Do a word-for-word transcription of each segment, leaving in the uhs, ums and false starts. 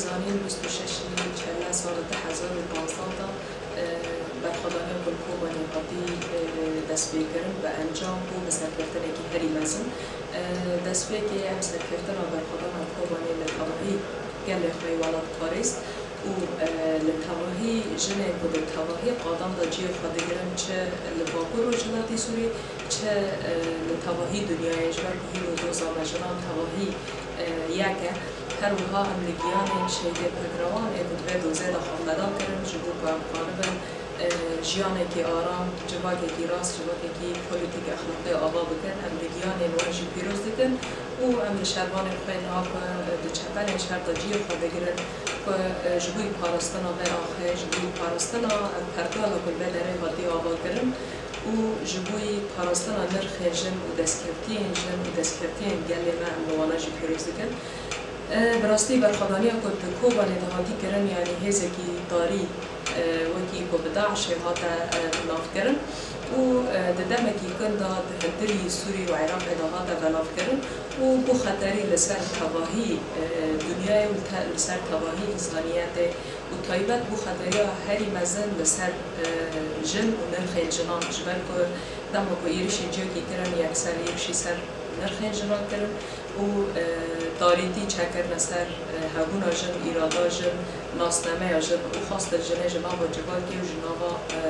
Zanîn bîst û şeşê Çelle sala du hezar û panzdeh de, e, berxwedaniya ku li Kobanê hatî, e, destpêkirin bi encam bû bi serkeftinekî herî mezin. E, destpêkê em serkeftina berxwedana Kobanê li tevahî gelê xwe yê welatparêz û, e, li tevahî jinên ku di tevahî qadan de cihê xwe digirin, çi li Bakur Rojhilatê Sûriyê, çi, e, li tevahî dinyayê, ji ber ku hîro doza me jinan tevahî, e, yek e. Her wiha em li giyanên şehîdê Pekrewanê ku di vê dozê de xwe feda kirin, ji bo ku em kanibin, e, jiyanekî aram, civakekî rast, civakekî polîtîk exlaqî ava bikin, em li giyanên wan jî pîroz dikin û em li şervanên xwe yên niha ku, e, di çepenên şer de cihê xwe digirin, ku, e, ji bo parastina vê axê, ji bo parastina ev pergala ku li vê derê hatiye avakirin û ji bo parastina nirxên jin û destkeftiyên jin û destkeftiyên gelê me em li wana jî pîroz dikin. E, bi rastî berxwedaniya ku di Kobanê de hatî kirin, yanî hêzekî tarî, e, wekî ku bi DAIŞê hate, e, binavkirin û, e, di demekî kin de di hundirî Sûrî û Iraqê de hate belavkirin û bû xeterî li ser tevahî, e, dinyayê û te-, li ser tevahî însaniyetê û taybet bû xeteriya herî mezin li ser, e, jin û nirxên jinan, ji ber ku dema ku êrişên cihekî kirin, yekser êrişî ser nirxên jinan kirin û, e, tarîtî çêkirine ser, e, hebûna jin, îrada jin, nasnameya jin û xwestin jinê ji nava civakê û ji nava, e,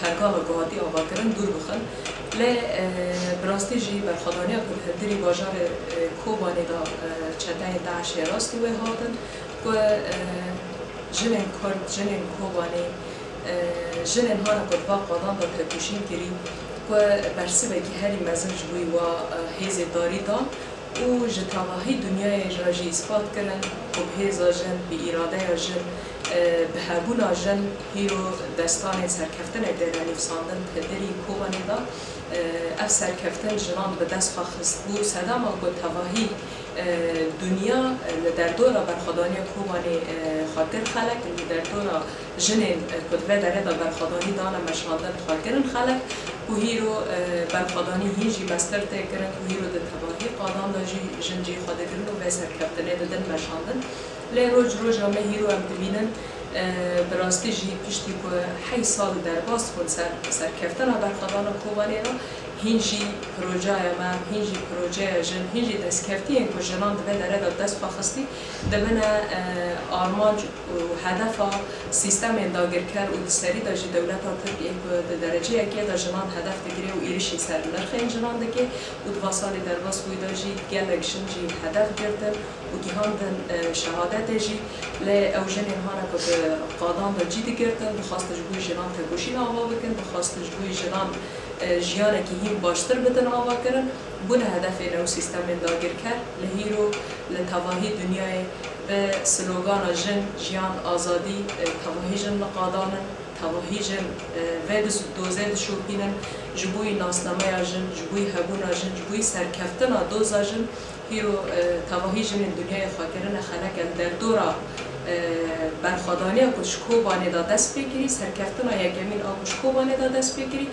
pergala ku hatî avakirin dûr bixin. Lê, e, bi rastî jî berxwedaniya ku li hundirî bajarê, e, Kobanê de, e, çeteyên DAIŞê rastî wê hatin, ku, e, jinên Kurd, jinên Kobanê, e, jinên hana ku di va qadan de tekoşîn kirî, ku bersivekî herî mezin ji bo wa, e, hêzê tarî da û ji tevahî dinyayê re jî îspat kirin ku bi hêza jin, bi îradeya jin, e, bi hebûna jin hîro destanên serkeftinê têne nivîsandin di hundirî Kobanê de. E, ev serkeftin jinan bi dest xwe xist bû sedema ku tevahî, e, dinya, e, li derdora berxwedaniya Kobanê, e, xwe kir xelek, li derdora jinên, e, ku di vê derê de berxwedanî dane meşandin xwe kirin xelek, ku hîro, e, berxwedanî hîn jî mestir tê kirin, ku hîro di tevahî qadan de jî jin cihê xwe digirin û vê serkeftinê didin meşandin. Lê roj roja me hîro em dibînin, e, bi rastî jî piştî ku heyt sal derbas bûn ser serkeftina berxwedana Kobanê re, hîn jî projeya me, hîn jî projeya jin, hîn jî destkeftiyên ku jinan di vê derê de dest xwe xistî, dibine, e, armanc û hedefa sîstemên dagirker û di serî de jî dewleta Tirk ê ku di dereceyekê de jinan hedef digire û êrişî ser nirxên jinan dike û di va salê derbas bûyî de jî gelek jin jî hedef girtin û gihandin, e, şehadetê jî. Lê ew jinên hana ku di qadan de cî digirtin, dixwastin ji bo jinan tekoşîn ava bikin, dixwastin ji bo jinan, e, jiyanekî hîn baştir bidin avakirin, bûne hedefên ew sîstemên dagirker. Li hîro li tevahî dinyayê bi slogana jin, jiyan, azadî, e, tevahî jin li qadan in, tevahî jin, e, vê diz-, dozê dişopînin, ji bo nasnameya jin, ji bo hebûna jin, ji bo serkeftina doza jin, hîro, e, tevahî jinên dinyayê xwe kirine xelek e li derdora, e, berxwedaniya ku ji Kobanê de dest pê kirî, serkeftina yekemîn a ku ji Kobanê de dest pê kirî,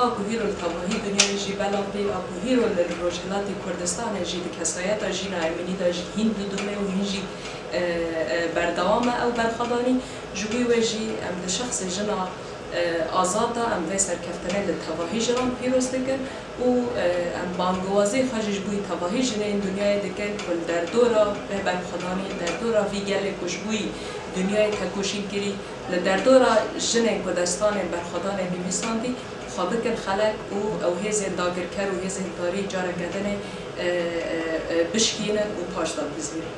a ku hîro li tevahî dinyayê jî belav bî, a ku hîro li Rojhilatê Kurdistanê jî di kesayeta Jîna Emînî de jî hîn didome û hîn jî, e, e, berdewam e ew berxwedanî. Ji bo wê jî em di şexsê jina, e, azad de em vê serkeftinê li tevahî jinan pîroz dikin û, e, em bangewazî xwe jî ji bo tevahî jinên dinyayê dikin ku li derdora vê berxwedanî, derdora vî gelê ku ji bo dinyayê tekoşîn kirî, li derdora jinên ku destanên berxwedanê nivîsandî, xwe bikin xelek û ew hêzên dagirker û hêzên tarî careke dinê, e, e, e, bişkînin û paş de bizînin.